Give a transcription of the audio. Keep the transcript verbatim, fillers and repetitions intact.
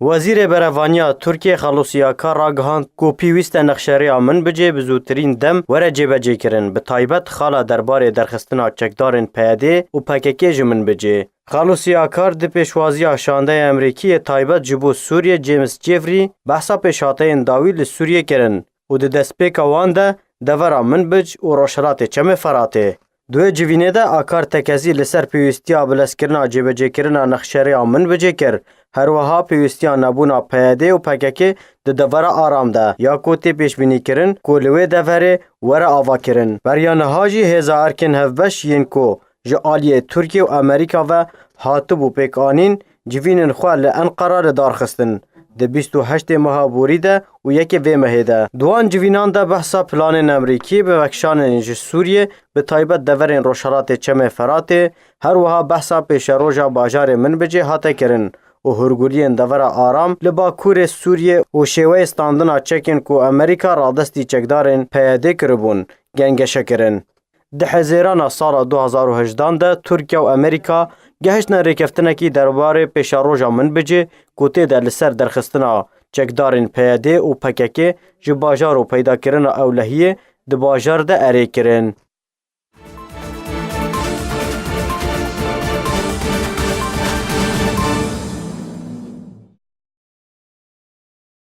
Wezîrê Berevaniya Tirkiyê Xelûsî Akar ragihand ku pêwîst e nexşerêya Minbicê bi zûtirîn dem were cêbecêkirin, bi taybet xala derbarê derxistina çekdarên P Y D û P K K ji Minbicê. Xelûsî Akar di pêşwaziya şandeya Amerîkî yê taybet ji bo Sûriyê James Jeffrey behsa pêşhateyên dawî li Sûriyê kirin û di destpêka wan de devera Minbic û Rojhilatê Çemê Feratê. Di wê civînê de Akar tekezî li ser pêwîstiya bilezkirina cêbecêkirina nexşerêya Minbicê kir, her wiha pêwîstiya nebûna P Y D û P K K di devera aram de ya ku tê pêşbînîkirin ku li wê deverê were avakirin. Beriya niha jî hêza erkên hevbeş yên ku ji aliyê Tirkiye û Amerîka ve hatibû pêkanîn, civînên xwe li Enqera li dar xistin. Di bîst û heştê meha borî de û yekê vê mehê de. Di wan civînan de behsa planên Amerîkî bi vekişanên ji Sûriyê, bi taybet deverên Rojhelatê Çemê Feratê, her wiha behsa pêşeroja bajarê Minbicê hate kirin û hûrguliyên devera Aram li bakurê Sûriyê û şêweyê standina çekên ku Amerîka radestî çekdarên P Y D kiribûn, gengeşe kirin. Di Hezêrana sala du hazar û hejdan de Tirkiye û Amerîka gehiştine rêkeftinekî derbarê pêşeroja Minbicê ku tê de li ser derxistina çekdarên P Y D û P K K ji bajar û peydakirina ewlehiyê di bajar de erê kirin.